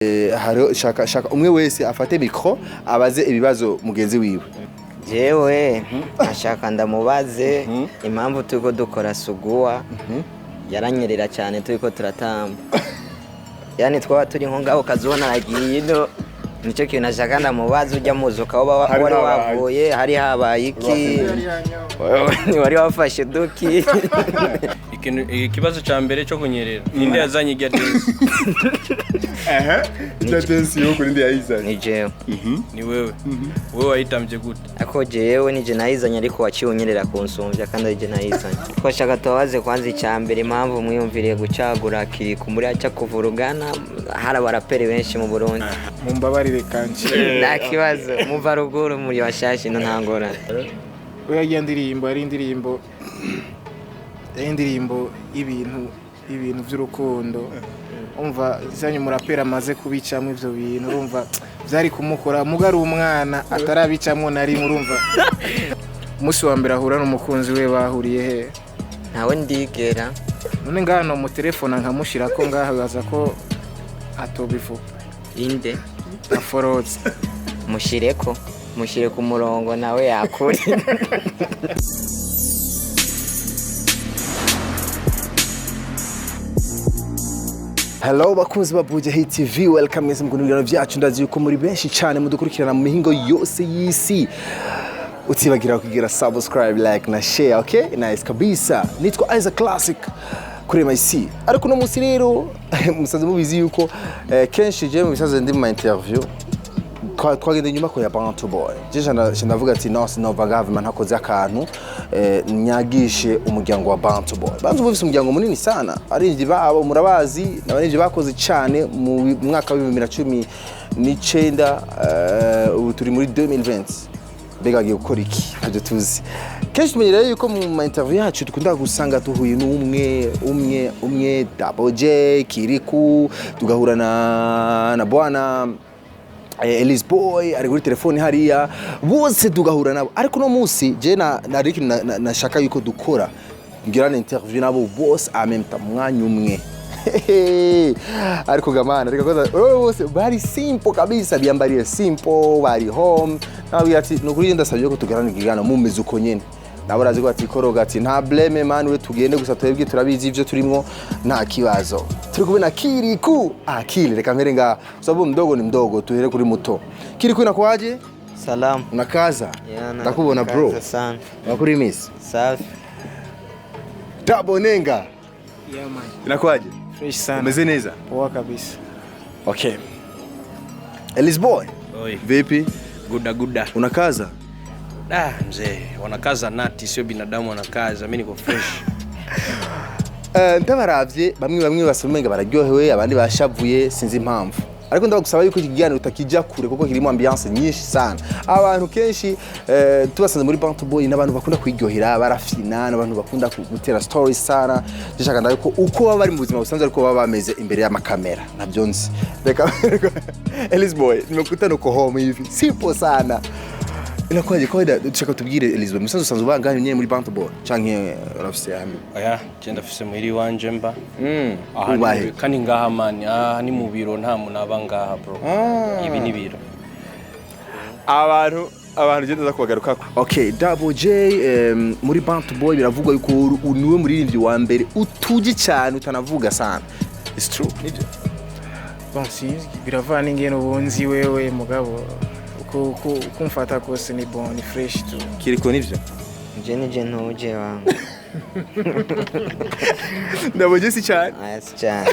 Hariho shaka shaka umwe wese afate micro abaze ibibazo mugenzi wiwe. Jewe ashaka ndamubaze impamvu turiko dukora suguwa yaranyerera cyane turiko turatamba, yani twaba turi nko ngaho ukazibona aragiye ino. Nicyo kintu ashaka ndamubaze, ujya muzi ukaba Hari wari habaye. wavuye hari habaye iki, wari wafashe duki? Ikintu, ikibazo ca mbere cyo kunyerera, ninde yazanye irya dance? Ehe, icyo yo kuri ndi yayizanye. Ni jewe. Ni wewe? Wewe wayitambye gute? Ako jewe nije nayizanye, ariko waciye unyerera kunsumbya kandi ari je nayizanye. Twashaka tubabaze kwanza icya mbere impamvu mwiyumviriye gucagura Kiriku muri aca kuvurugana, hari abaraperi benshi mu Burundi. Mumbabarire kanje. Nta kibazo, muva ruguru muri bashasha ino, nta ngorane. Oya, iyo ndirimbo ari indirimbo, ari indirimbo y'ibintu by'urukundo. Umva zanyu umuraperi amaze kubicamo ivyo bintu, urumva byari kumukora muga ari umwana atarabicamo na rimwe. Urumva umunsi wa mbere ahura n'umukunzi we bahuriye he? Ntawe ndigera. None ngaha no mutelefona nkamushira ko ngaha baza ko atobivuga. Inde? Aforotse. Mushireko, mushire ku murongo nawe yakure. Hello bakunzi ba Buja Hit TV, welcome mwese mu biganiro byacu. Ndazi yuko muri benshi cyane mudukurikirana mu mihingo yose y'isi. Utibagira kugira subscribe, like na share, okay? Nice kabisa. Nitwa Isaac Classic kuri MIC. Ariko uno munsi rero musanze mubizi yuko kenshi je mu bisanzwe ndi mu ma interview twagenda inyuma ko ya Bantu Boy. Je ndavuga ati no sinova government ntakoze akantu nyagishe umuryango wa Bantu Boy. Bantu Boy ufise umuryango munini sana. Arinji babo murabazi, n'abarinji bakoze cyane mu mwaka wa 2019, ubu turi muri 2020. Mbega bagiye gukora iki? Ntabyo tuzi. Kenshi tumenyereye yuko mu ma interview yacu dukunda gusanga duhuye n'umwe umwe umwe, Double J, Kiriku, tugahura na bwana Elise Boy ari kuri telefone hariya, bose tugahura nabo. Ariko uno munsi je na Rick nashaka yuko dukora ngirana interview nabo bose en même temps, mwanya umwe. Ariko gamana reka kwanza urabona bose bari simple kabisa, biyambariye simple, bari home. Nababwira ati nukuri ndasabye ko tugarana ikiganiro mumeze uko nyene. Nabo arazi ko ati koroga ati nta blame man, we tugende gusa, twebwe turabizi ivyo turimwo, nta kibazo. Turi kumwe na Kiriku Akili. Reka mpere ngaha sababu mdogo ni mdogo, tuhere kuri muto. Kiriku, inakuwaje? Salamu. Unakaza? Yana, ndakubona bro. kaza sana. Wakuri miss. Safi. Double Nenga. Yeah man. Inakuwaje? Fresh sana. Umeze neza? Poa kabisa. Okay. Elise Boy. Oi. Vipi? Guda guda. Unakaza? Ah, mzee, wanakaza nati, sio binadamu wanakaza. Mimi niko fresh. Ndabaravye bamwe bamwe basoma bararyohewe, abandi bashavuye, sinzi impamvu. Ariko ndabagusaba yuko iki kiganiro utakijya kure kuko kirimo ambiance nyinshi sana. Abantu kenshi tubasanze muri Bantu Boy n'abantu bakunda kwiryohera, barafina, n'abantu bakunda gutera stories sana. Ndashaka ndabe ko uko baba bari mu buzima busanzwe ariko baba bameze imbere y'amakamera. Ntabyo nzi. Reka Elise Boy, nimekutana uko home hivi. Simple sana. Inakuwaje kawaida? Dushaka tubwire Elise Boy, musanzwe usanzwe ubanganye nyene muri Bantu Boy canke urafise hami? Oya, je ndafise muhiri iwanje mba. Aha ni Ubahe? kandi ngaha man, aha ni mu biro, nta muntu aba ngaha bro. Ibi ni biro. Abantu genda za kubagarukako. Okay, Double J, muri Bantu Boy biravugwa yuko niwe muririmbyi wa mbere utuje cyane, utanavuga sana. It's true. Nibyo. Bon, sinzi, biravana n'ingene ubunzi wewe, mugabo uko umfata kose ni bon, ni fresh tu. Kiriko nivyo. Je nije ntuje wangu. Double J si cyane. Aya si cyane.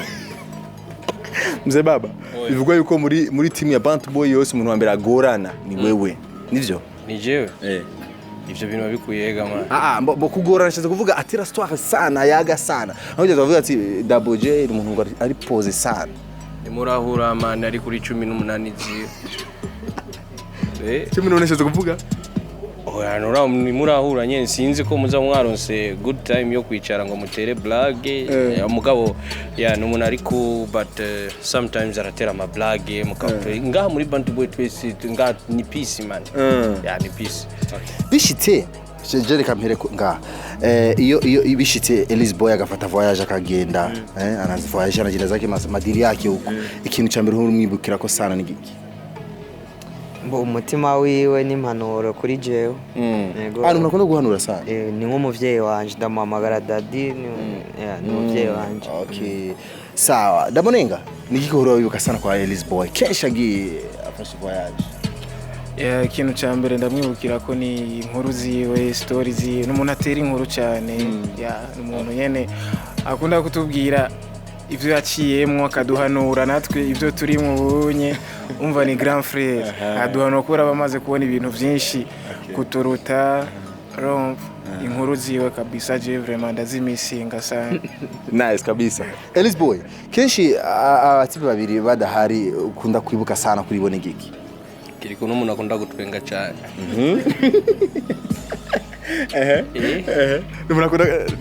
Mzee baba, Oye. bivugwa yuko muri team ya Bantu Boy yose umuntu wa mbere agorana ni wewe. Nivyo? Ni jewe. Eh. Ivyo bintu babikuye ga man. Ah ah, bo kugorana shatse kuvuga atira histoire sana, yaga sana. Aho ugeze bavuga ati Double J ni umuntu ngo ari pose sana. Nimurahura man ari kuri 18 ziwe. Eh, Cyo umuntu shatse kuvuga? Oya, nura nimurahura nyene sinzi ko muza mwaronse good time yo kwicara ngo mutere blague. Mugabo ya ni umuntu ari cool, but sometimes aratera ama blague mukapre. Ngaha muri Bantu Boy twese ngaha ni peace man. Ya ni peace. Bishitse Je reka mpere ngaha. Iyo ibishitse Elise Boy agafata voyage akagenda, anazi voyage, anagenda zake madiri yake huko, ikintu ca mbere umwibukira ko sana ni giki? Mbo umutima wiwe n'impanuro kuri jewe. Yego. Ah, umuntu akunda guhanura sana. Ni nk'umuvyeyi wanje, ndamuhamagara daddy, ni yeah, ni umuvyeyi wanje. Okay, sawa. Dabonenga, ni giki uhora wibuka sana kwa Elise Boy kenshi agiye afashe voyage? Yeah, ikintu cya mbere ndamwibukira ko ni inkuru ziwe, story ziwe. Ni umuntu atera inkuru cyane. Yeah, ni umuntu nyene akunda kutubwira ibyo yaciyemwo, akaduhanura natwe ibyo turimo ubunye. Umva, ni grand frère, aduhanura kubera aba amaze kubona ibintu byinshi kuturuta. Urumva, inkuru ziwe kabisa, je vraiment ndazimisinga sana. Nice kabisa. Elise Boy, kenshi abatipe babiri badahari, ukunda kwibuka sana kuri bo ni giki? Kiriko n'umuntu akunda gutwenga cyane.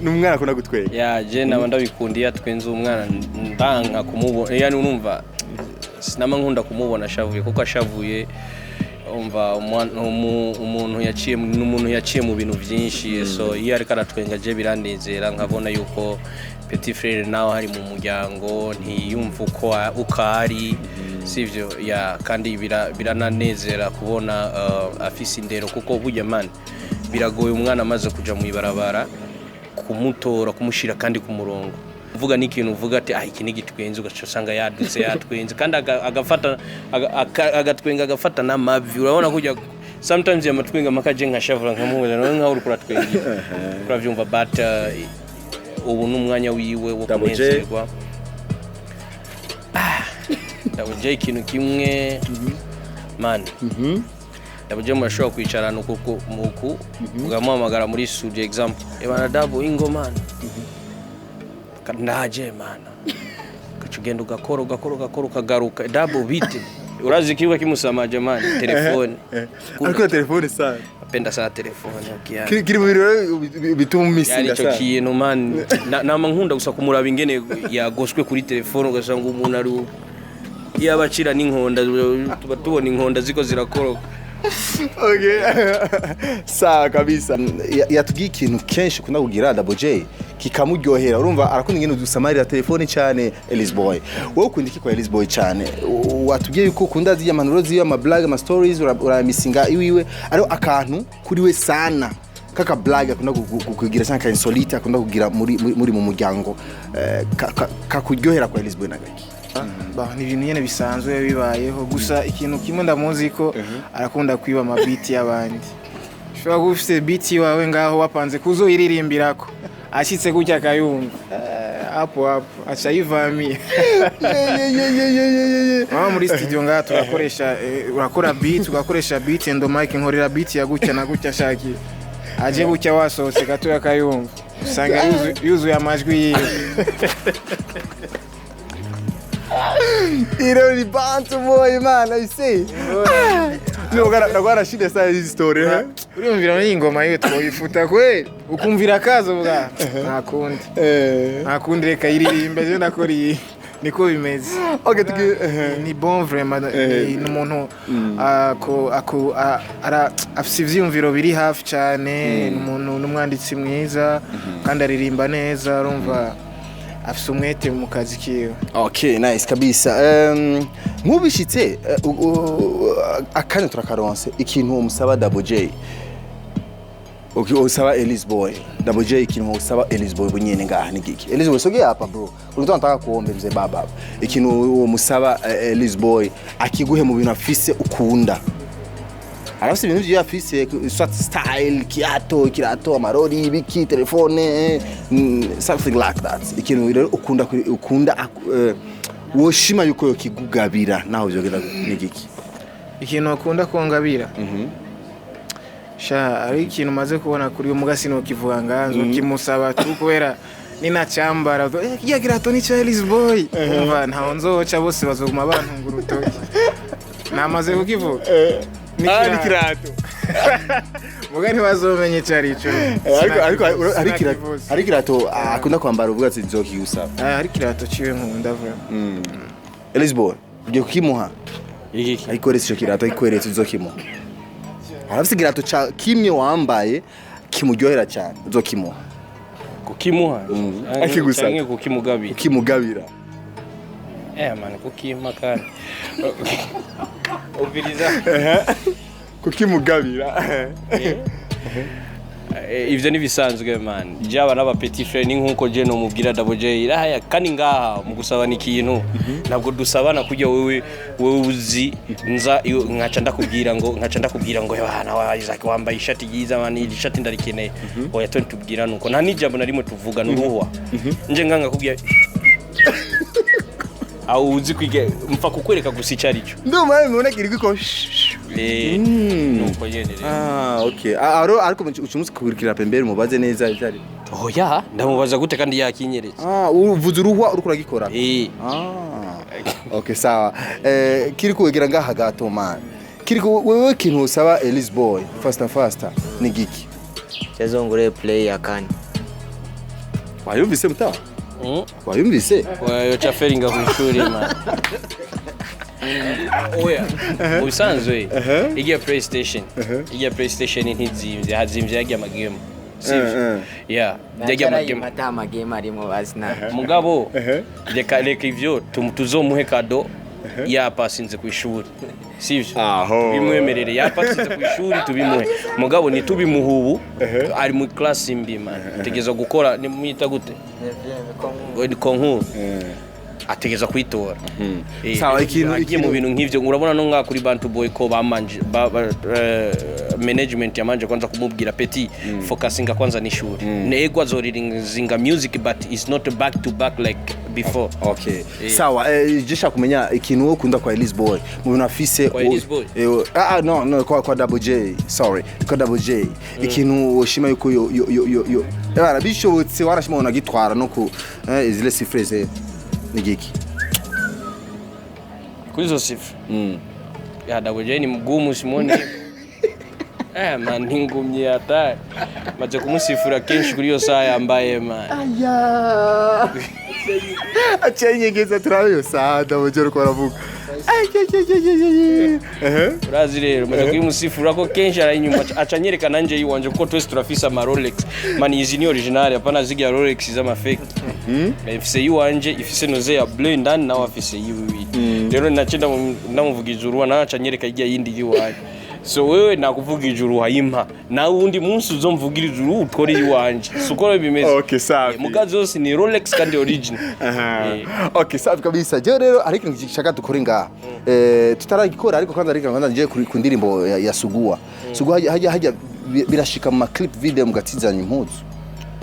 Ni umwana akunda gutwenga. Ya, je naba ndabikunda iyo atwenze umwana, ndanka kumubona, yani urumva sinama nkunda kumubona ashavuye, kuko ashavuye umva umuntu yaciye mu bintu byinshi. So iyo ariko aratwenga je biranezera, nkabona yuko petit frère nawe hari mu muryango ntiyumva uko ari, sivyo? Ya, kandi birananezera kubona afise indero, kuko burya man biragoye umwana amaze kuja mu ibarabara kumutora, kumushira kandi ku murongo. Uvuga n'ikintu, uvuga ati: "Ah, iki ni gitwenze," ugaca usanga yadutse yatwenze, kandi agafata agatwenga, agafata n'amavi. Urabona kujya sometimes yamatwenga makaje nkashavura, nkamubaza: "Nawe nkaho uriko uratwenga?" Uravyumva? But ubu ni umwanya wiwe wo Double J. kunezerwa. Ah, Double J, ikintu kimwe man, Double J murashobora kwicarana uku muku, ukamuhamagara muri studio, example: "Ebana Double, ingo man." "Ndaje mana." Ugaca ugenda ugakora, ugakora, ugakora, ukagaruka: "Double, bite?" Urazi ikibuga kimusamaje man? Telefone. Ariko telefone sana. Apenda sana telefone, okay. Kiri mu bintu bituma Yani umisinga icyo sana. kintu man, nama nkunda gusa kumuraba ingene yagoswe kuri telefone, ugasanga umuntu ari yaba acira n'inkonda, tuba tubona inkonda ziko zirakoroka. Okay. Sawa kabisa. Yatubwiye ikintu kenshi ukunda kugira Double J kikamuryohera. Urumva arakunda ingene udusamarira telefone cyane. Elise Boy, wowe ukunda iki kwa Elise Boy cyane? Watubwiye yuko ukunda ziriya manuro ziwe, ama blague, ama stories, uramisinga iwiwe, ariko akantu kuri we sana kaka blague akunda kugira cyangwa ka insolite akunda kugira muri mu muryango, kakuryohera kwa Elise Boy nagaki? Bah, ni ibintu nyene bisanzwe bibayeho. Gusa ikintu kimwe ndamuzi ko arakunda kwiba amabiti y'abandi. Ushobora kuba ufite beat iwawe ngaho wapanze kuzoyiririmbirako, ashitse gutya akayumva, hapo hapo aca ayivamiye. Mama, muri studio ngaha turakoresha, urakora beat, ugakoresha beat endo mic, nkorera beat ya gutya na gutya, shaki aje gutya, wasohotse gato akayumva, usanga yuzuye amajwi yiwe. Iro ni bantu boy man, I say. No gara nagwara shida sana hizi story, eh. Uriyumvira n'iyi ngoma yiwe twoyifuta kweli, ukumvira akazo bwa nta kundi, nta kundi, reka yiririmbe, je ndakora iyi, niko bimeze. Okay, tuki Ni bon vraiment, ni umuntu ako afise ivyiyumviro biri hafi cyane, ni umuntu n'umwanditsi mwiza kandi aririmba neza. Urumva afise umwete mu kazi kiwe. Okay, nice kabisa. Nk'ubishitse akanya turakaronse, ikintu umusaba Double J. Okay, usaba Elise Boy. Double J, ikintu usaba Elise Boy bunyene ngaha ni giki? Elise Boy, sogea hapa bro. Kuna mtu anataka kuombe mzee baba hapa. Ikintu umusaba Elise Boy akiguhe mu bintu afise ukunda. Arafise ibintu vyiwe afise, soit style, kiato, kirato, amarori, ibiki, telefone, something like that. Ikintu rero ukunda ukunda woshima yuko yokigugabira naho vyogenda ni giki? Ikintu akunda kongabira sha, ari ikintu maze kubona kuri uyu muga, sinokivuga nganzo kimusaba tu, kubera ninacyambara kirya kirato ni cya Elise Boy, umva ntaho nzoca, bose bazoguma bantunga urutoki namaze kukivuga. Ni Ah, ni kirato muga ntibazomenye icyo ari cyo. Ariko hari kirato, Sinakivuze. hari kirato akunda kwambara uvuga ati nzokigusaba. Ah, hari kirato ciwe nkunda vraiment. Elise Boy, ugiye kukimuha? Igiki? Ayikweretse ico kirato, ayikweretse, uzokimuha? Arafise ikirato ca kimwe wambaye. Kimuryohera cyane, uzokimuha? Kukimuha? Akigusaba. Canke kukimugabira? Ukimugabira. Eh man, kukimpa kandi ubiriza. Kukimugabira. Ivyo nibisanzwe man, jaba n'aba petit frère ni nkuko je no mubwira Double J irahaya, kandi ngaha mu gusabana ikintu ntabwo dusabana kujya wewe uzi nza iyo nkaca ndakubwira ngo bana wa Isaac, wambaye ishati ryiza man, iri shati ndarikeneye. Oya, twe tubwira nuko nta n'ijambo na rimwe tuvuga, n'uruhwa nje nganga kubwira aho uzi kwiga mpfa kukwereka gusa icyo ari cyo. Ndumva mubona kiri ko Nuko nyene rero. Ah, okay. Ah, aro ariko ucumunsi kukurikira pembere mubaze neza ivyari. Oya, ndamubaza gute kandi yakinyeretse? Ah, uvuze uruhwa uriko uragikora. Eh. Ah, okay, sawa. Kiri kuwegera ngaha gato man. Kiri ku wewe, kintu usaba Elise Boy faster faster ni giki? Chezongure play ya kane. Wayumvise mutawa? Wayumvise? Oya, feringa ku ishuri man. Oya, mu bisanzwe igiye PlayStation ntizimvye, hazimvye yagiye amagame, sivyo? Yeah, yagiye amagame. Ata amagame arimo basi na. Mugabo reka ivyo tuzomuhe cadeau yapasinze ku ishuri, sivyo? Aho. Tubimwemerere yapasinze ku ishuri, tubimuhe, mugabo ntitubimuhe ubu ari mu class mbi man. Ategerezwa gukora, nimwita gute, ni concours, ategerezwa kwitora. Sawa, agiye mu bintu nk'ivyo, urabona no ngaha kuri Bantu Boy ko bamanje management yamanje kwanza kumubwira: "Petit, focusinga kwanza n'ishuri." Nego azoriringa music, but it's not back to back like before. Okay. Sawa, je shaka kumenya ikintu wowe ukunda kwa Elise Boy. Mu bintu afise Kwa Elise Boy? Ah, no, kwa Double J. Sorry, kwa Double J. Ikintu woshima yuko yo. Ebana bishobotse warashima unagitwara no ku zile chiffres ni giki? Kuri izo sifa ya Double J ni mgumu, simoni. Man, ningumye hatari, maze kumusifura kenshi kuri iyo saha yambaye man. Aya. Aciye inyegeza turabe yo saha Double J uriko aravuga. Ay, ay, ay, ay, ay, ay. Urazi rero maze kuyimusifura ko kenshi arayinyuma, aca anyereka nanje yiwanje, kuko twese turafise ama Rolex man. Izi ni original, hapana zirya Rolex z'ama fake. Ifise yiwanje ifise noze ya bleu indani, nawe afise yiwiwe. Rero nace ndamuvugiza uruwa, nawe aca anyereka irya yindi yiwanje. So wewe nakuvugije uruha yimpa, nawe uwundi munsi uzomvugiriza uruhu ukore iwanje, siko rero bimeze. Okay, safi. Muga zose ni Rolex kandi original. Aha. Eh. Okay, safi kabisa. Je rero hari ikintu gishaka dukore ngaha. Tutaragikora ariko kwanza ariko kwanza ngiye kuri ku ndirimbo ya Sugua. Sugua hajya birashika mu ma clip video mugatizanya impuzu.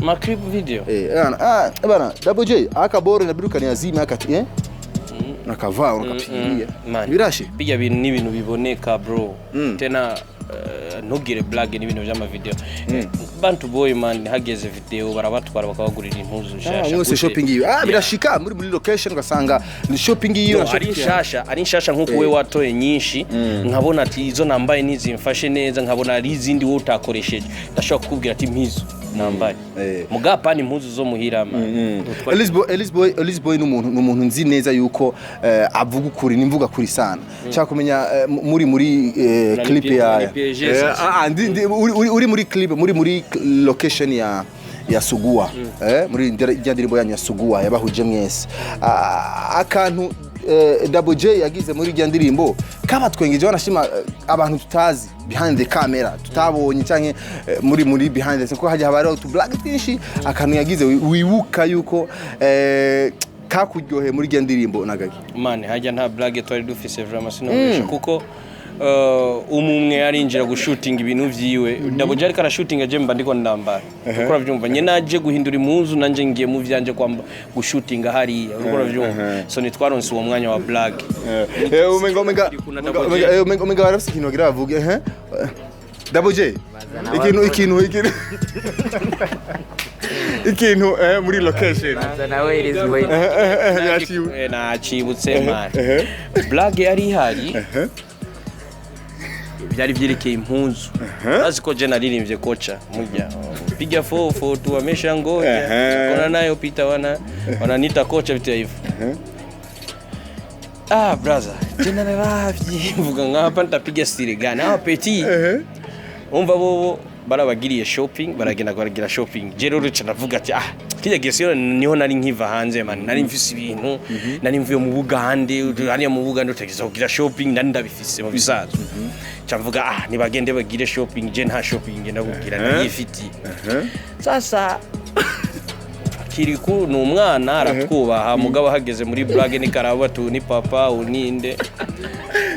Ma clip video? Eh, bana, ah, bana, Double J, aka boro inabiruka ni azima aka eh? Nakavaa ukapigilia. Man, Birashi? Bijya bintu ni ibintu biboneka bro. Tena ntugire blague n'ibintu vy'amavideo. Bantu Boy man, hageze video barabatwara bakabagurira impuzu nshasha. Ah, mwese Gute? shopping iyo. Ah, Yeah. birashika muri location ugasanga ni shopping iyo No, na ari shopping. nshasha nkuko we watoye nyinshi, nkabona ati izo nambaye ntizimfashe neza, nkabona ari izindi wowe utakoresheje, ndashobora kukubwira ati mpizo nambaye. Mugapa ni impuzu zo muhira man. Elise Boy n'umuntu nzi neza yuko avuga ukuri, nimvuga kuri sana. Nshaka kumenya muri clip ya Unani PSG sasa. Ah, uri muri clip, muri location ya Sugua, muri rya ndirimbo yanyu ya Sugua yabahuje mwese. Ah, akantu Double J yagize muri rya ndirimbo kabatwengeje, wanashima abantu tutazi behind the camera tutabonye canke muri behind the scene, kuko hajya haba hariho utu blague twinshi. Akantu yagize wibuka yuko kakuryoheye muri rya ndirimbo nagaki? Man, hajya nta blague twari dufise vraiment, sinumvisha kuko umwe arinjira gushutinga ibintu vyiwe. Double J ariko arashutinga, je mba ndiko ndambara, uko uravyumva nye naje guhindura impuzu, nanje ngiye mu vyanje kwamba gushutinga hariya, uriko uravyumva, so nitwaronse uwo mwanya wa blague. Umenga Kuna Double J. umenga barafise ikintu bagira bavuge. Double J, ikintu muri location. Baza nawe Elise Boy. Yaciwe. Nacibutse man, blague yari ihari byari vyerekeye impuzu. Azi ko je naririmbye kocha mujya piga fofo tu amesha ngoja kona nayo pita wana wananita kocha vitu hivyo. Ah brother, je naravye mvuga nkapa nitapiga style gani? Ah petit, umva bobo. Barabagiriye shopping, baragenda baragira shopping. Je rero ca ndavuga ati ah, kirya gihe siyo niho nari nkiva hanze, man, nari mfise ibintu, nari mvuye mu Bugande. Hariya mu Bugande utegeza kugira shopping, nari ndabifise mu bisanzwe. Ca mvuga ah, nibagende bagire shopping, je nta shopping ngenda kugira, ndayifitiye. Sasa Kiriku ni umwana, aratwubaha, mugabo ahageze muri blague ni karaba tu, ni papa uninde,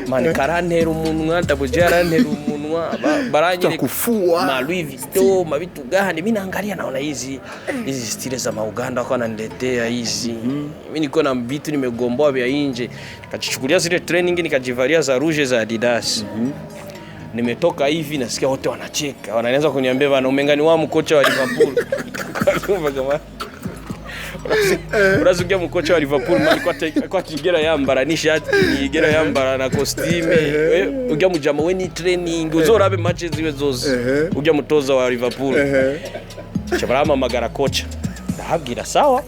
man, karantera umunwa. Double J arantera umunwa. Baranyereka Tutakufua. Ma Louis Vuitton, mavitu gani. Mimi naangalia, naona hizi hizi style za Mauganda wako wananiletea hizi. Mimi niko na vitu nimegomboa vya nje, nikajichukulia zile training, nikajivalia za rouge za Adidas. Nimetoka hivi, nasikia wote wanacheka, wanaanza kuniambia, "Bana, umenga ni wa mkocha wa Liverpool." Kumva kama urazi ujya mukocha wa Liverpool, man, ko atigera yambara n'ishati, ntiyigera yambara na costume. Ujya mujama we ni training, uzorabe match ziwe zose, ujya mutoza wa Liverpool. Cha baramamagara kocha, ndahabwira sawa,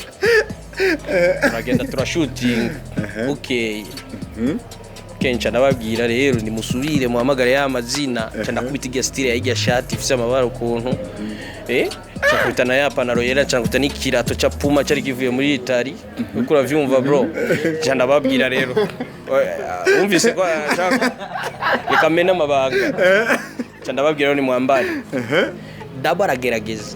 turagenda turashutinga. Bukeye kenshi ndababwira rero, nimusubire muhamagare ya mazina. Ca ndakubita irya style ya irya shati ifise amabara ukuntu, ca nkubita na ya panaro yera, ca nkubita n'ikirato ca Puma cari kivuye muri Itali, uko uravyumva, bro. Ca ndababwira rero, wumvise ko ashaka reka mene amabanga. Ca ndababwira rero, nimwambare. Dabo aragerageza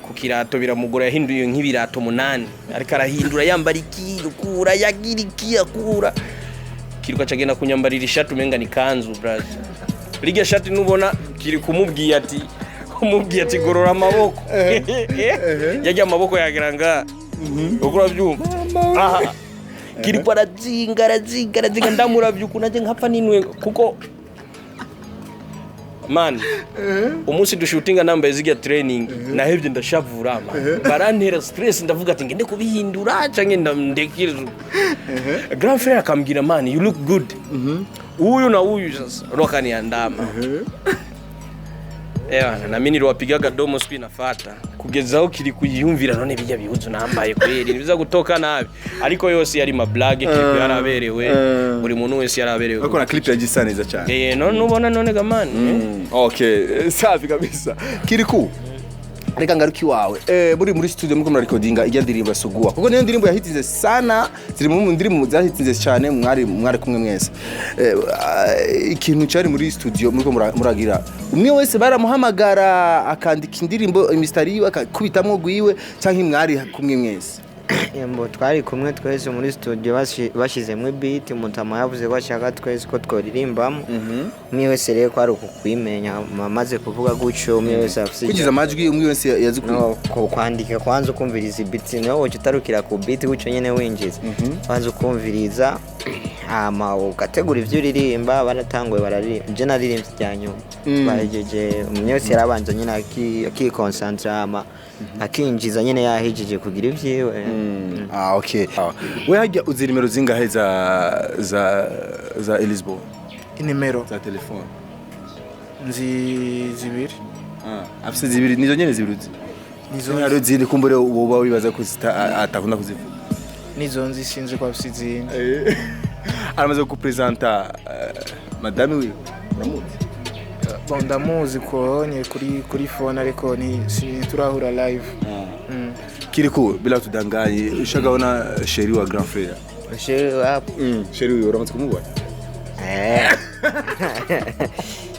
ku kirato biramugora, yahinduye nk'ibirato munani, ariko arahindura, yambara iki, akura, yagira iki, akura. Kiruka cagenda kunyambarira ishati umenga ni kanzu, braza. Rirya shati nubona kiri kumubwiye ati gorora amaboko, yajya amaboko yagira nga, uko urabyumva aha. Kiriko arazinga, arazinga, arazinga, ndamuravye ukuntu aje nkapfa n'inwe, kuko man, umunsi dushutinga nambaye zirya training nahevye ndashavura, man, barantera stress. Ndavuga ati ngende kubihindura canke ndekire. Grand frère akambwira, "Man, you look good." Huyu na huyu sasa ndo akaniandama. Ewa, na mimi niliwapigaga domo siku inafata kugeza aho kiri kuyiyumvira, none bijya bihuzu nambaye kweli nibiza gutoka nabi? Ariko yose yari mablage. Kiri yaraberewe, buri muntu wese yaraberewe. Ariko na clip yagisa neza cyane. Eh, none ubona none gamani, eh? Okay, safi kabisa. Kiriku, reka ngaruki wawe. Muri studio muriko murarekodinga ijya ndirimbo ya Sugua, kuko niyo ndirimbo yahitinze sana, ziri mu ndirimbo zahitinze cyane. Mwari kumwe mwese. Ikintu cyari muri studio muriko muragira, umwe wese baramuhamagara akandika indirimbo, imistari yiwe, akakubitamwo gwiwe, canke mwari kumwe mwese? Embo, twari kumwe twese muri studio. Bashyizemo beat, Mutama yavuze ko ashaka twese ko tworirimbamo. Umwe wese rero ko ari ukukwimenya, amaze kuvuga gutyo, umwe wese afise Kugiza amajwi, umwe wese yazi no kwandika, kwanza ukumviriza beat, niho woca utarukira ku beat gutyo nyene winjiza. Kwanza ukumviriza, hama ugategura ivyo uririmba. Baratanguye bararirimba, je naririmbye irya nyuma. Bahejeje, umwe wese yarabanza nyene akikonsantra, hama akinjiza nyene yahejeje kugira ivyiwe. Ah, okay. We hajya uzi nimero zingahe za Elisbo? Inimero? Za telefone. Nzi zibiri. Ah, afise zibiri, nizo nyene zibiri uzi? Nizo. Hari zindi kumbure woba wibaza ko atakunda kuzivuga? Nizo nzi, sinzi ko afise izindi. Aramaze kupresenta madame wiwe, uramuzi? Bon, ndamuzi konye kuri phone, ariko ni turahura live. Kiriku, bila tudanganye, ushagaona chérie wa grand frère? Chérie wapo? Chérie wiwe uramaze kumubona? Eh.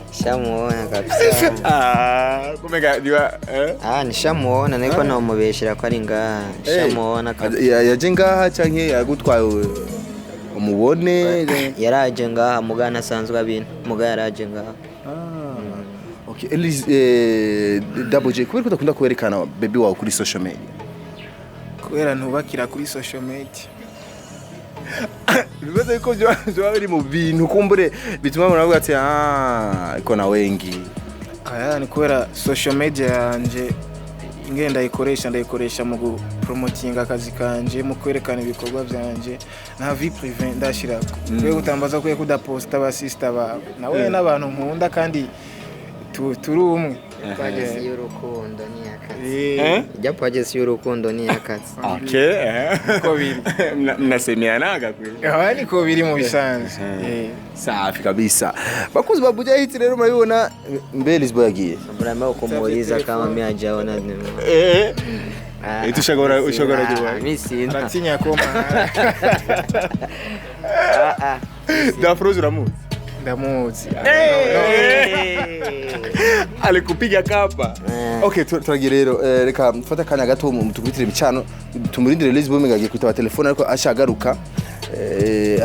Nishamuona kabisa. Ah, kumega niwa eh? Ah, nishamuona, niko nomubeshera ko ari ngaha. Nishamuona kabisa. Yaje ngaha canke yagutwaye umubone? Yaraje ngaha, mugana asanzwe abina. Muga yaraje ngaha. Ah, okay. Elise, Double J, kubera ko udakunda kwerekana baby wawe kuri social media? Kubera ntubakira kuri social media. Ibibazo yuko vyoba biri mu bintu kumbure bituma umuntu avuga ati ah, iko na wengi. Aya, ni kubera social media yanje ingene ndayikoresha mu gupromotinga akazi kanje, mu kwerekana ibikorwa vyanje. Nta vie privée ndashirako. Kubera utambaza kubera kudaposta abasista bawe nawe n'abantu nkunda kandi turi umwe. Pagesi y'urukundo ni iy'akazi. Eh, Ijya pagesi y'urukundo ni iy'akazi. Okay, eh. Uko biri. Mnasemeanaga kweli? Aha niko biri mu bisanzwe. Eh. Safi kabisa, bakunzi ba Buja Hit, rero murabibona mbe Lisbo yagiye. Murame kumuuliza kama mimi hajaona. Eh. Ah, Eh, ushobora kuba. mimi sina. Aratinya ko Ah, ah. Dafroze uramuzi? Ndamuzi. Alikupiga kapa. Eh. Okay, turagiye rero, reka mfate akanya gato tukubitire imicano, tumurindire Lisbo, umenga agiye kwitaba telefone ariko ashagaruka.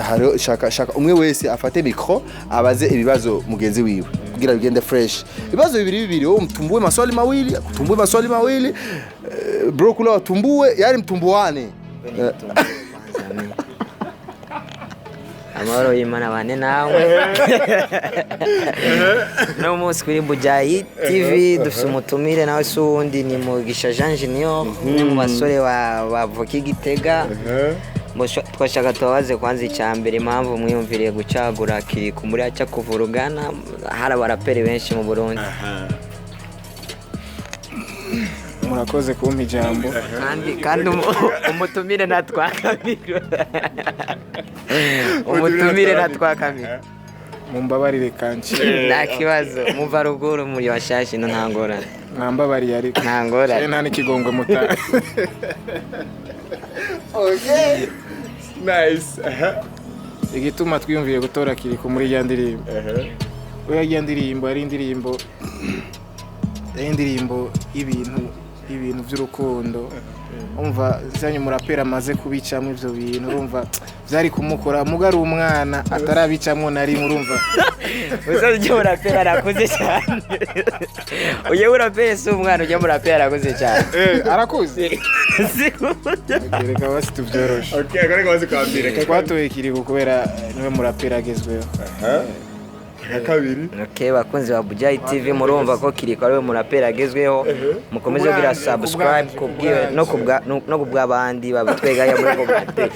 Hariho shaka shaka umwe wese afate micro abaze ibibazo mugenzi wiwe kugira bigende fresh. Ibibazo bibiri bibiri, wowe mtumbue maswali mawili, akutumbue maswali mawili, bro kula watumbue, yani mtumbuane. Kwanza mimi. Amahoro y'Imana bane nawe. No munsi kuri Bujayi TV dufise umutumire, nawe si uwundi, ni Mugisha Jean Junior, umwe mu basore bavuka i Gitega. Twashaka tubabaze kwanza icya mbere, impamvu mwiyumviriye gucagura Kirikou muri aca kuvurugana, hari abaraperi benshi mu Burundi. Murakoze kumpa ijambo. Kandi umutumire natwakamira, umutumire natwakamira. Mumbabarire kanci. Nta kibazo, muva ruguru muri bashashi, no nta ngorane. Mwambabariye ariko. Nta ngorane. Nta n'ikigongwe muta. Okay. Nice. Aha. Igituma twiyumviye gutora Kirikou muri rya ndirimbo, we rya ndirimbo yari indirimbo y'ibintu by'urukundo. Umva zanyu murapera amaze kubicamo ivyo bintu, urumva byari kumukora muga ari umwana atarabicamwo na rimwe, urumva. Uzaze ujya murapera arakuze cyane. Ujya murapera si umwana, ujya murapera arakuze cyane. Eh, arakuze. Si. Reka basi tubyoroshe. Okay, akore kabazo ka mbere. Twatoye Kirikou kubera niwe murapera agezweho. Ka kabiri. Okay, bakunzi ba Bujayi TV, murumva ko Kirikou ariwe murapera agezweho. Mukomeze kugira Kubwanje, subscribe kubwanje, kubwiwe no kubw'abandi babitwegaya muri comment.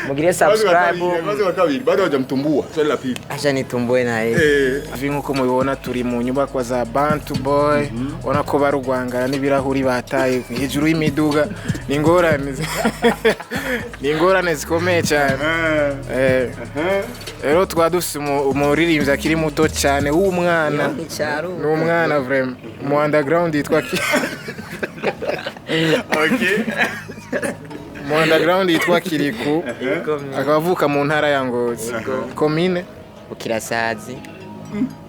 Mugire subscribe. Kabazo ka kabiri. Bado hajamtumbua. Swali la pili. Acha nitumbue naye. Eh. Vi nk'uko mubibona turi mu nyubakwa za Bantu Boy, ubona ko barugwangara n'ibirahuri bataye hejuru y'imiduga. Ni ingorane zikomeye cyane. Rero twaba dufise umuririmbyi akiri muto cyane w'umwana, ni umwana vraiment mu underground yitwa Okay. mu underground yitwa Kirikou, akaba avuka mu ntara ya Ngozi, komine Ukirasazi.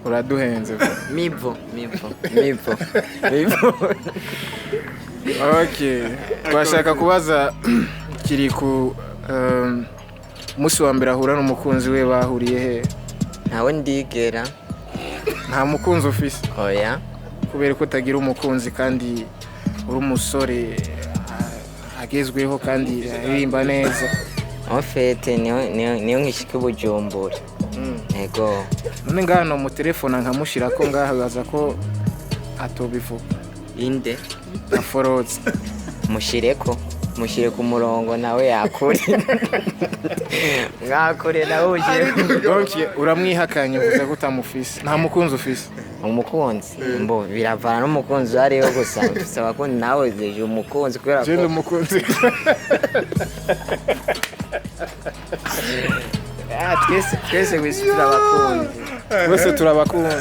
Uraduhenze. Mivo, mivo, mivo. Mivo. Okay, twashaka kubaza Kirikou, umunsi wa mbere ahura n'umukunzi we bahuriye he? Ntawe ndigera. Nta mukunzi ufise? Oya. Kubera ko utagira umukunzi kandi uri umusore agezweho kandi aririmba neza? En fait, niyo nkishika i Bujumbura. Ego. None ngaha no mutelefona nkamushira ko ngaha baza ko atobivuga? Inde? Aforotse. Mushireko. Mushire ku murongo nawe yakure. Mwakure nawe ushire. Donc uramwihakanye, uvuze ko utamufise, nta mukunzi ufise? Umukunzi. Mbo biravana n'umukunzi uwo ariwe, gusa mfise abakunzi, nawe zeje umukunzi kubera Je ndi ko umukunzi. Ah, twese kwisi turi abakunzi. Bose turabakunzi,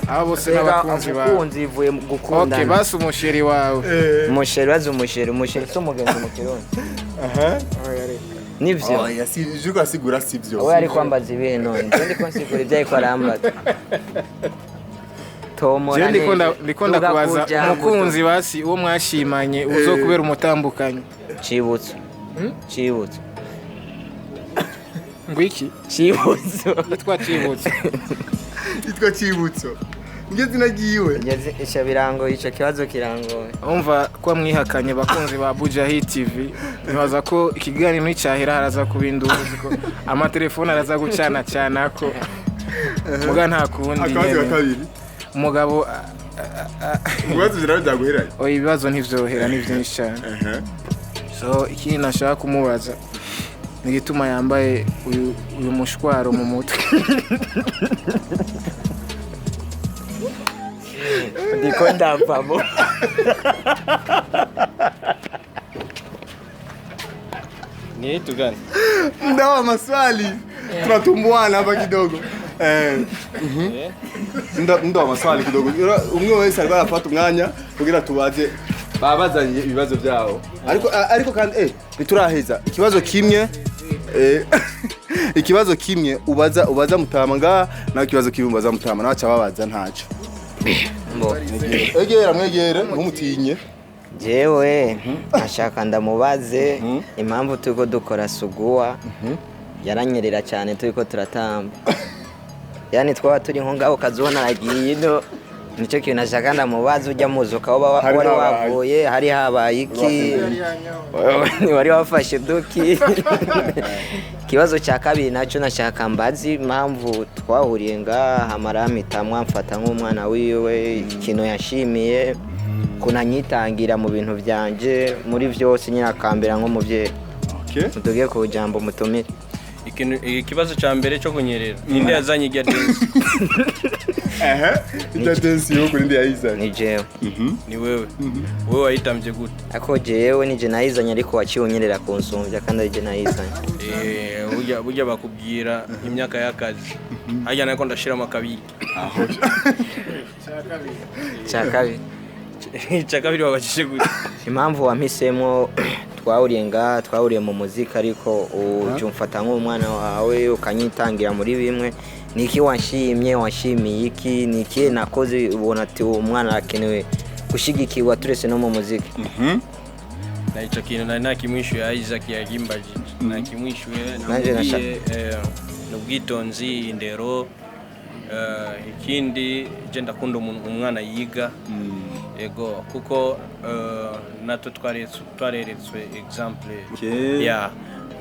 abo bose n'abakunzi bawe. Umukunzi bivuye mu Okay. gukundana. Basi umusheri wawe. Umusheri, bazi umusheri, umusheri si umugenzi mu Kirundi. Nivyo. Oya, si juko asigura sivyo. We ari kwambaza ibihe none nje ndiko nsigura ibyo ariko arambaza. Tomora. Je ndiko ndakubaza umukunzi basi uwo mwashimanye uzokubera umutambukanyi. Cibutso. Cibutso. Ngo iki? Cibutso. Yitwa Cibutso? Yitwa Cibutso. Niryo zina ryiwe. Ngeze ico birangoye, ico kibazo kirangoye. Umva ko mwihakanye, bakunzi ba Buja Hit TV, nibaza ko ikiganiro nicyahera haraza kuba induzi ko amatelefone araza gucana cana ko muga nta kundi. Akabazo ka Nyene. kabiri. Umugabo Ibibazo birabe byaguheranye. Oya, ibibazo ntivyohera, ni byinshi cyane. So ikindi nashaka kumubaza ni igituma yambaye uyu mushwaro mu mutwe. Ndiko ndavamo. Ni tugani? Muda wa maswali tunatumbuana hapa kidogo. Muda wa maswali kidogo. Umwe wese ariko arafata umwanya kugira tubaze babazanye ibibazo byabo. Ariko kandi ntituraheza. Ikibazo kimwe ikibazo kimwe ubaza mutama nga nawe ikibazo kimwe ubaza mutama nawe acababaza ntaco. Mbo. Egera mwegere ntumutinye. Jewe ashaka ndamubaze impamvu turiko dukora suguwa yaranyerera cyane turiko turatamba. Yani twaba turi nko ngaho ukazubona aragiye ino, nicyo kintu nashaka ndamubaze ujya muzuka woba wari wavuye hari habaye iki, wari wafashe duki. Ikibazo cya kabiri nacyo nashaka mbazi impamvu twahuriye ngaha amara mfata nk'umwana wiwe, ikintu yashimiye kunanyitangira mu bintu byanje muri byose nyine akambera nk'umubyeyi. Mutugiye ku jambo mutumire. Ikibazo cya mbere cyo kunyerera ninde yazanye irya dance? Irya dance yo kuri ndi yayizanye ni jewe. Ni wewe. Wewe wayitambye gute? Ako jewe nije nayizanye ariko waciye unyerera kunsumbya kandi ari je nayizanye. Burya bakubwira imyaka y'akazi harya nako ndashiramo akabiki. Aho cya kabiri. Cya kabiri wabajije gute? Impamvu wampisemo twahuriye ngaha, twahuriye mu muziki ariko ujya umfata nk'umwana wawe ukanyitangira muri bimwe. Niki wanshimye, wanshimiye iki, niki nakoze ubona ati uwo mwana arakenewe gushigikirwa turese no mu muziki. Na icyo kintu nari nakimwishuye Isaac yagimbajije. Nakimwishuye namubwiye n'ubwitonzi, indero, ikindi je ndakunda umwana yiga. Ego kuko natwe twareretswe example. Yeah.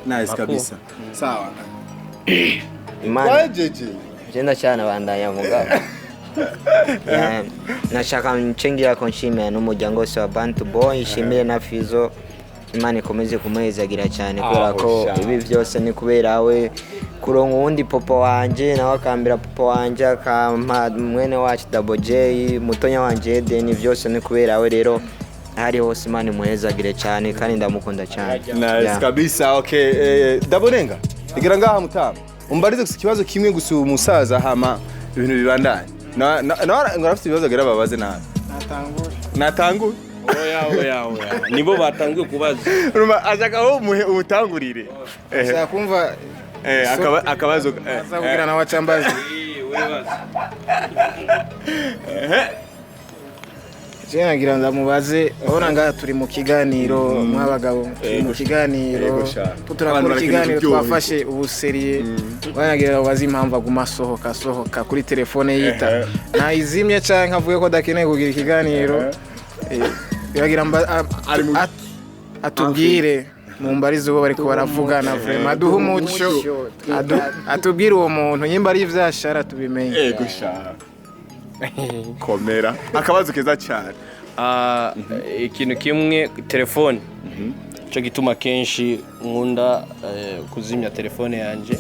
Nice kabisa. Sawa. Imana je ndacana bandanya mugabo. Nashaka nchengira ko nshimira n'umuryango wose wa Bantu Boy, nshimire na Fizo. Imana ikomeze kumuhezagira cyane kubera ko ibi byose ni kubera we. Kuronka uwundi papa wanje nawe akambira papa wanje akampa mwene wacu Double J, mutonya wanje Eden, byose ni kubera we. Rero hari hose Imana imuhezagire cyane kandi ndamukunda cyane. Nice kabisa. Okay, Double Nenga igira ngaha mutama umbarize gusa ikibazo kimwe gusa umusaza hama ibintu bibandanye. Na ngo arafite ibibazo agira babaze nabi. Natangure. Oya. Nibo batanguye kubaza. Urumva ashaka aho umutangurire. Ashaka kumva akabazo aza kugira nawe acambaze. Je nagira ndamubaze, urabona ngaha turi mu kiganiro mw'abagabo, turi mu kiganiro turakora ikiganiro twafashe ubuseriye. Wanagira ndamubaze impamvu aguma asohoka kuri telefone yita ntayizimye canke avuge ko adakeneye kugira ikiganiro. Yagira atubwire mumbarize uwo bariko baravugana vraiment aduhe umuco, atubwire uwo muntu nyimba ari ivyashara tubimenye. Ego sha. Komera. Akabazo keza cyane. Ikintu kimwe telefone. Cyo gituma kenshi nkunda kuzimya telefone yanje.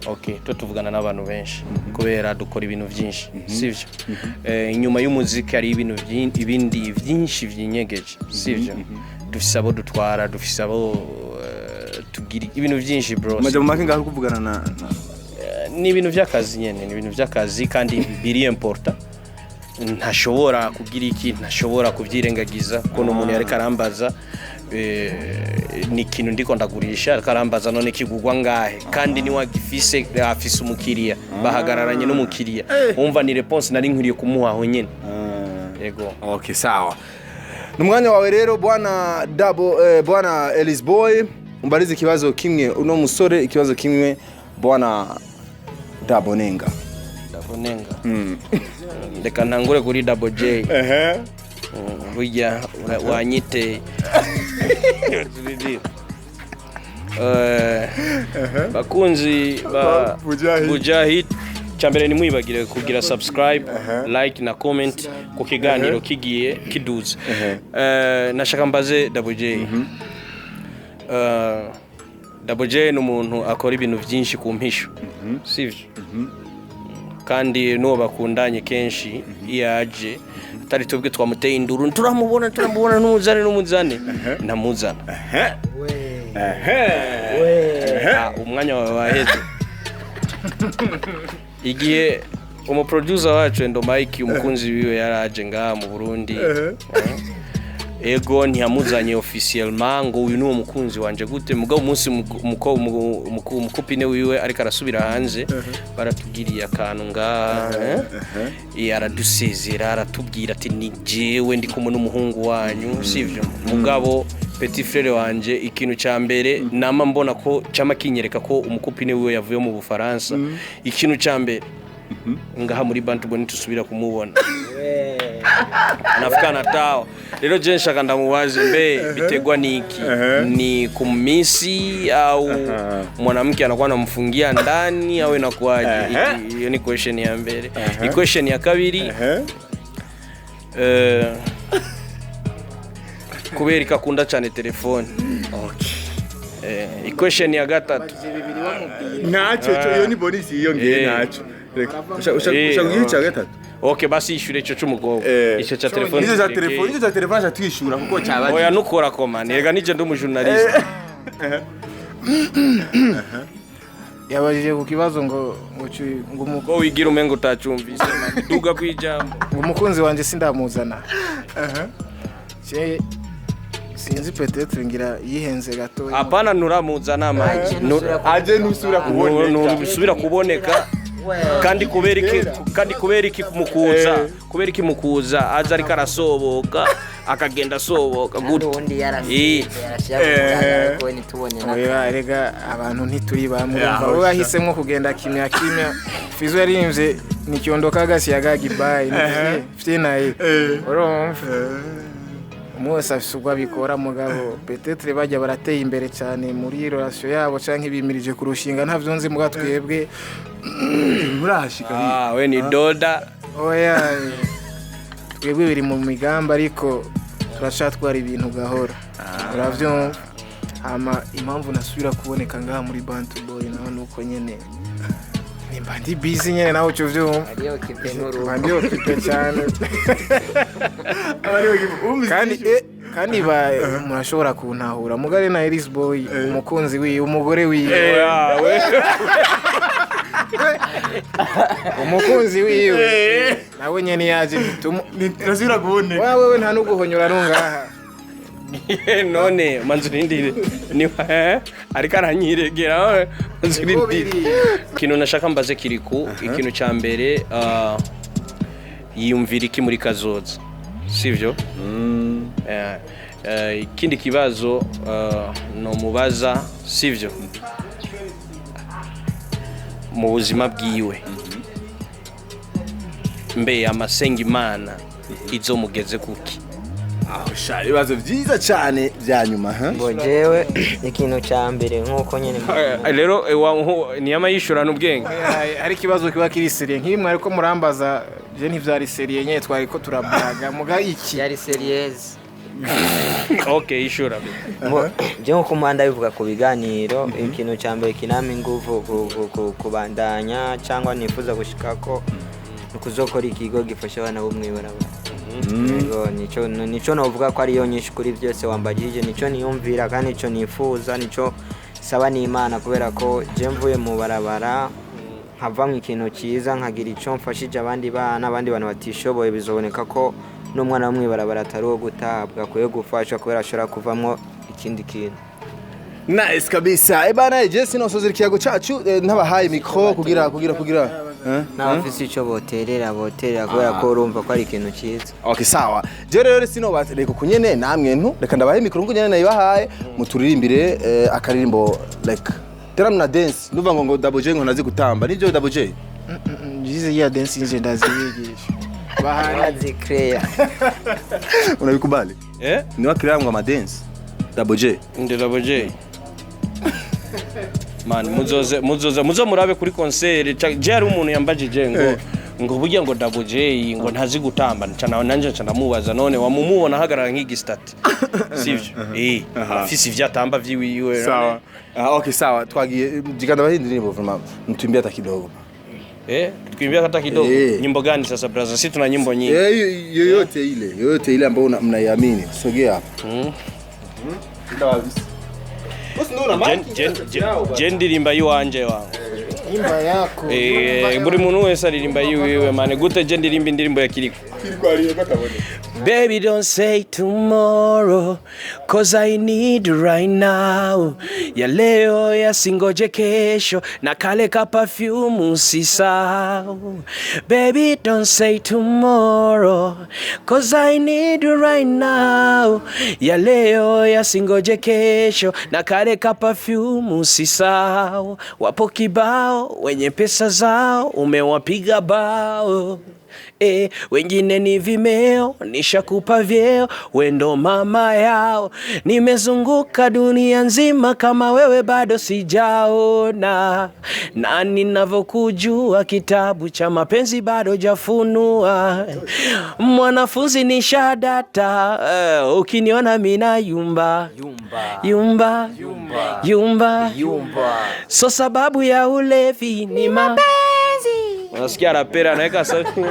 Okay, twe tuvugana n'abantu benshi kubera dukora ibintu byinshi, sivyo? Inyuma y'umuziki hari ibintu ibindi byinshi byinyegeje, sivyo? Dufise abo dutwara, dufise abo tugira ibintu byinshi bro. Maje mu make ngaho kuvugana na ni ibintu by'akazi nyene, ni ibintu by'akazi kandi biri important. Ntashobora kugira iki, ntashobora kubyirengagiza ko n'umuntu yareka arambaza ni ikintu ndiko ndagurisha, ariko arambaza none kigugwa ngahe, kandi ni wagifise afise umukiriya, bahagararanye n'umukiriya. Umva ni response nari nkwiriye kumuha aho nyene. Yego. Okay, sawa. Numwanya wawe rero bwana Double, bwana Ellis Boy, umbarize ikibazo kimwe uno musore, ikibazo kimwe bwana Double Nenga. Double Nenga. Reka ntangure kuri Double J. Burya wanyite. Bakunzi ba Bujahid, cyambere nimwibagire kugira subscribe, like na comment ku kiganiro kigiye kiduze. Nashaka mbaze Double J. Double J ni umuntu akora ibintu byinshi ku mpisho, sivyo? Kandi n'uwo bakundanye kenshi iyo aje Tari twebwe twamuteye induru, turamubona, turamubona, numuzane, numuzane, namuzana. Ah, umwanya wawe waheze. Igihe umuproducer wacu Endo Mike, umukunzi wiwe, yaraje ngaha mu Burundi, ego, ntiyamuzanye officiellement ngo uyu ni uwo mukunzi wanje gute. Mugabo umunsi umucopine wiwe ariko arasubira hanze, baratubwiriye akantu ngaha, aradusezera, aratubwira ati: "Ni jewe ndi kumwe n'umuhungu wanyu," sivyo? Mugabo petit frère wanje, ikintu ca mbere nama mbona ko cama kinyereka ko umucopine wiwe yavuye mu Bufaransa, ikintu ca mbere ngaha muri Bantu Boy tusubira kumubona nafika tawo. Rero je nshaka ndamubaze: mbe bitegwa niki? Ni kumisi au mwanamke anakuwa anamfungia ndani au inakuwaje? Hiyo ni question ya mbere. Question ya kabiri, kubera ko akunda cyane telefone. Question ya gatatu. Ntacyo, iyo ni bonus yiyongeye. Ntacyo. Reka, ushaka kugira icya gatatu? Okay, basi ishure ico c'umukobwa. Ico ca telefone. Nicyo cya tureke. telefone, nicyo cya telefone acha twishura kuko cyabaje. Oya, nukora koma rega nije ndi umujournaliste. Yabajije ku kibazo ngo Ko wigira umengo utacumvise, man. Duga kwijambo. Ngo umukunzi wanje sindamuzana. Je sinzi, peut-être ngira yihenze gato. Hapana, nuramuzana, man. Aje ntusubira kuboneka. Ntusubira kuboneka. Kandi kubera iki? Kandi kubera iki mukuza? Kubera iki mukuza aza ariko arasoboka, akagenda asoboka Kandi gute? ubundi yarasize, yarashyira ku mugaragaro, ariko we ntitubone na Oya, erega abantu ntituri bamwe. Ya, Urumva we yahisemo kugenda kimya kimya. Fizo yaririmbye nikiondoka gasiyaga gibayi mfite naye. Urumva umwe wese afise ubwo abikora, mugabo peut-être bajya barateye imbere cyane muri relation yabo canke bimirije kurushinga, ntavyo nzi. Muga twebwe Murahashika. Ah, we ni doda. Oya, twebwe biri mu migambi, ariko turacatwara ibintu gahora, uravyumva. Hama impamvu nasubira kuboneka ngaha muri Bantu Boy naho nuko nyene nimba ndi busy nyene, nawe uco uvyumva. Ariyo kipe n'urugo. Mba ndi occupé cyane. Kandi ba murashobora kuntahura mugare na Elis Boy, umukunzi wiwe, umugore wiwe, Oya, we. umukunzi wiwe nawe nyene yaje ntitumu Ntasubira kuboneka. Wa wewe nta nuguhonyora nungaha. None manzurindire, niba ariko aranyiregera, manzurindire. Ikintu nashaka mbaze Kirikou, ikintu cya mbere, yiyumvira iki muri kazoza, sivyo? Ikindi kibazo nomubaza, sivyo, mu buzima bwiwe, mbe amasenga Imana izomugeze kuki? Aho sha, ibibazo byiza cyane bya nyuma, ha? Ngo jewe ikintu cya mbere nk'uko nyine Rero niyama yishurana ubwenge. Hari ikibazo kiba kiri sérieux nk'imwe, ariko murambaza je ntivyari sérieux nyene, twari ko turabwaga muga iki. Yari sérieuse. Okay, ishura. Je nkuko umuhanda bivuga ku biganiro, ikintu cya mbere kinama ingufu kubandanya cyangwa nifuza gushikako ni ukuzokora ikigo gifasha abana bo mw'ibarabara. Yego, nico novuga ko ariyo nyinshi kuri byose wambagije. Nico niyumvira kandi nico nifuza, nico saba n'Imana, kubera ko je mvuye mu barabara nkava mu ikintu cyiza, nkagira icyo mfashije abandi bana, abandi bantu batishoboye, bizoboneka ko n'umwana wo mw'ibarabara atari uwo gutabwa, akwiye gufashwa kubera ashobora kuvamo ikindi kintu. Nice kabisa. Bana, je sinosozera ikiyago cacu ntabahaye micro kugira. N'abafise icyo boterera, kubera ko urumva ko ari ikintu cyiza. Okay, sawa. Je rero sinobatereka kunyene namwe ntu reka ndabahe micro ngo nyene nayibahaye, muturirimbire akaririmbo like teram na dance. Nuva ngo Double J ngo nazi gutamba. Nivyo, Double J? Njize ya dance nje ndazibigisha bahari. Arazikreya. Unabikubali? Eh? Ni wakira ngo ama dance. Double J. Ndi Double J. Man, muzoze, muzoze, muzo murabe kuri concert. Je hari umuntu yambajije ngo burya ngo Double J ngo ntazi gutamba, nca nawe nanje nca ndamubaza: none wamumubona ahagarara nk'igistati, sivyo? Afise ivyo atamba vyiwiwe. Sawa. Ah, okay, sawa. Twagiye jiganda bahindi ndirimbo vraiment. Mtuimbie hata kidogo. Tukimbia hata kidogo. Eh. Nyimbo gani sasa brother? Sisi tuna nyimbo nyingi. Yoyote ile, yoyote ile ambayo mnaiamini. Sogea hapa. Je ndirimba yiwanje wangu. Imba yako. Buri muntu wese aririmba yiwiwe mane, gute je ndirimba indirimbo ya Kiriko? Baby, don't say tomorrow, 'cause I need you right now. Ya leo yasingoje kesho, na kale ka perfume usisahau. Baby, don't say tomorrow, 'cause I need you right now. Ya leo yasingoje kesho, na kale ka perfume usisahau. Wapo kibao wenye pesa zao, umewapiga bao. Wengine ni vimeo, nishakupa vyeo, wendo mama yao. Nimezunguka dunia nzima, kama wewe bado sijaona. Na ninavyokujua kitabu cha mapenzi bado jafunua. Mwanafunzi ni shadata, ukiniona mina yumba yumba yumba Yumba. So sababu ya ulevi ni mapenzi. Unasikia rapera anaweka sauti.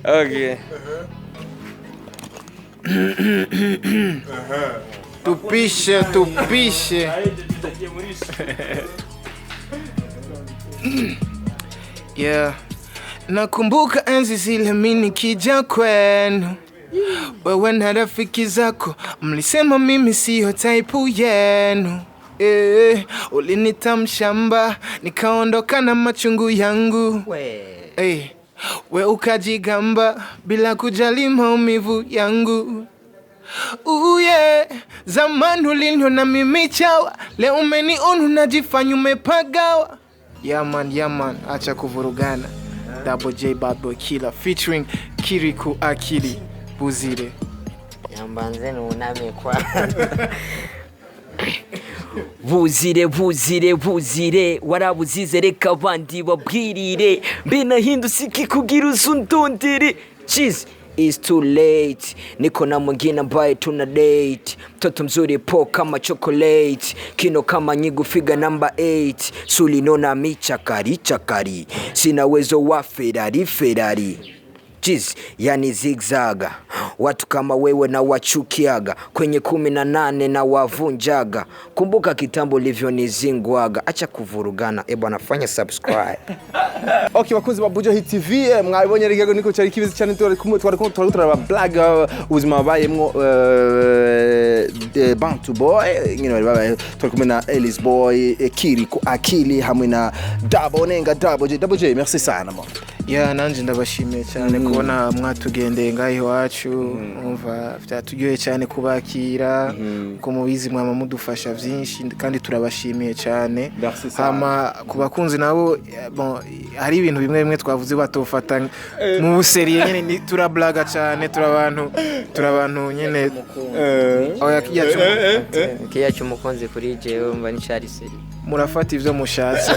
Okay. Tupishe, tupishe. Yeah. Nakumbuka enzi zile mimi nikija kwenu, wewe na rafiki zako mlisema mimi siyo type yenu. Ulinita mshamba nikaondoka na machungu yangu. We. We ukajigamba bila kujali maumivu yangu. Uye, zamani uliniona mimi chawa, leo umeniona unajifanya umepagawa. Yeah man, yeah man, acha kuvurugana. Double J Bad Boy Killer featuring Kirikou Akili Buzire. Yambanze nuname kwa. Buzire, buzire, buzire, warabuzize reka abandi babwirire, mbe nahindutse iki kugira uzundondere. Cheese is too late, niko na mwingine ambaye tuna date, mtoto mzuri po kama chocolate, kino kama nyigu figa number 8, sulinona michakari chakari, sina uwezo wa Ferrari Ferrari. Jeez, yani zigzaga, watu kama wewe na wachukiaga, kwenye 18 na wavunjaga, kumbuka kitambo ulivyonizingwaga. Acha kuvurugana, bwana fanya subscribe. Okay, bakunzi ba Buja Hit TV, mwabonye rero niko cyari kibizi cyane, twari kumwe twari kumwe twari turaba blague, ubuzima babayemwo, Bantu Boy, nyine bari babaye, twari kumwe na Ellis Boy, Kirikou Akili hamwe na Double Nenga, Double J. Double J, merci sana mo. Yeah, nanje ndabashimiye cyane kubona mwatugendeye ngaho iwacu. Umva byaturyoheye cyane kubakira, ko mubizi mwama mudufasha byinshi kandi turabashimiye cyane. Merci sana. Hama ku bakunzi nabo, bon, hari ibintu bimwe bimwe twavuze batofata mu buseriye nyene, ni turablaga cyane, turabantu nyene. Oya, kijya Kiya cy'umukunzi kuri jewe mba ni cyari seri. Murafata ivyo mushatse.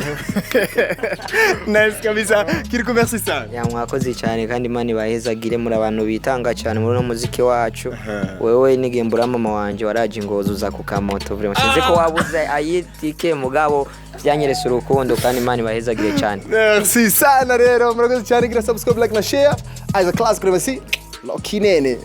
Nice kabisa. Kirikou, merci sana. Ya, mwakoze cyane kandi Imana ibahezagire, muri abantu bitanga cyane muri uno muziki wacu. Wewe nigembura mama wanje waraje ingozi uza ku kamoto, vraiment sinzi ko wabuze ayitike, mugabo byanyeretse urukundo kandi Imana ibahezagire cyane. Merci sana rero, murakoze cyane, gira subscribe, like na share. Isaac Class kuri basi. Lokinene.